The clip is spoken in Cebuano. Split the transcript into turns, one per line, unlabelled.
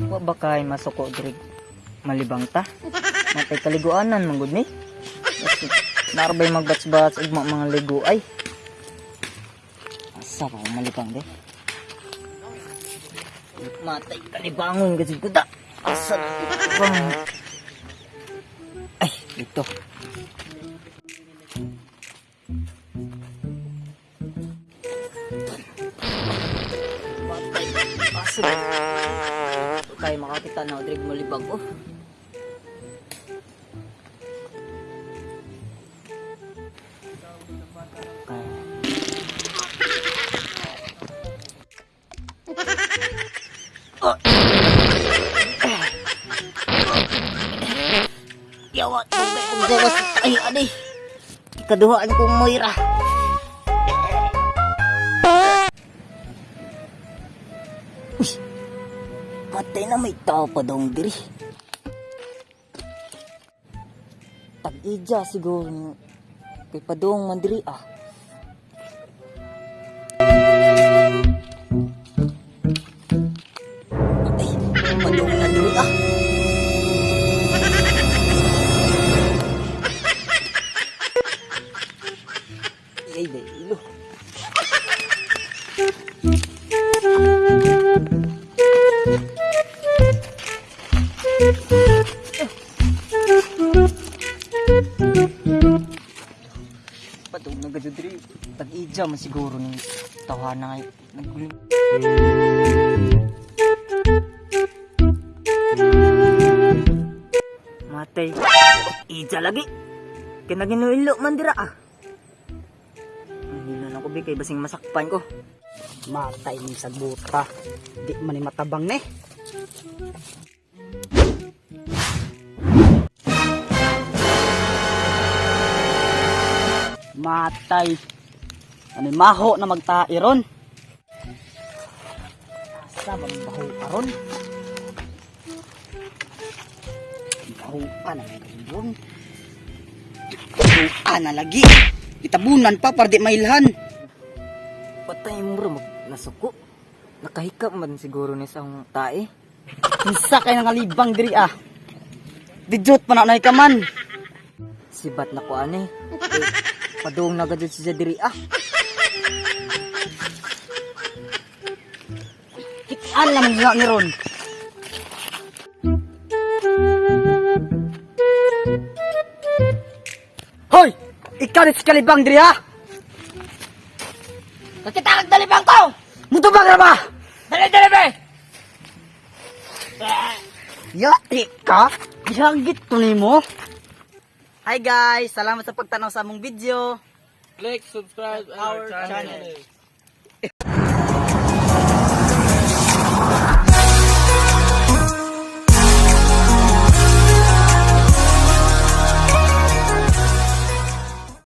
Wa ba kay masuko diri malibang ta? Matay kaliguanan man gud ni. Narbay magbats-bats ug mga ligo ay. Asa pa ko malibang de? Matay kalibangon gud ko ta. Asa bang? Ay, dito. Matay. Asa ba? Kay makakita na diri malibang oh. Kay Yawa, tugay ang gawas ay ani. Ikaduhaan kong moira. Uy, patay na may tao pa dong diri. Tag-ija siguro ni kay padong man diri ah. Ay, padong na diri ah. Ay, day, ilo. Padong na gadyo diri. Tag-ija man siguro ni tawhana ngay naggulo. Matay. Ija lagi. Kay naginuilo man dira ah. Nilo na ko bi kay basing masakpan ko.
Matay ni sa buta. Di man ni matabang ni. Matay. Ano maho na magtae ron? Asa bang baho aron? Baho na ron. Baho na lagi. Itabunan pa para di mailhan.
Patay mo ro mag nasuko. Nakahika man siguro ni sa akong tae.
Kinsa kay nangalibang diri ah. Dijot pa na nay ka man.
Sibat na ko ani. Eh, padung na gadyo siya diri ah.
Kitaan lang nga ni ron. Hoy! Ikaw ni si Kalibang diri ha!
Nakita kag dalibang ko.
Mutubang ra ba?
Dali dali be.
Yati ka? Gihagit ko nimo. Hi guys! Salamat sa pagtanaw sa among video.
Click subscribe our channel.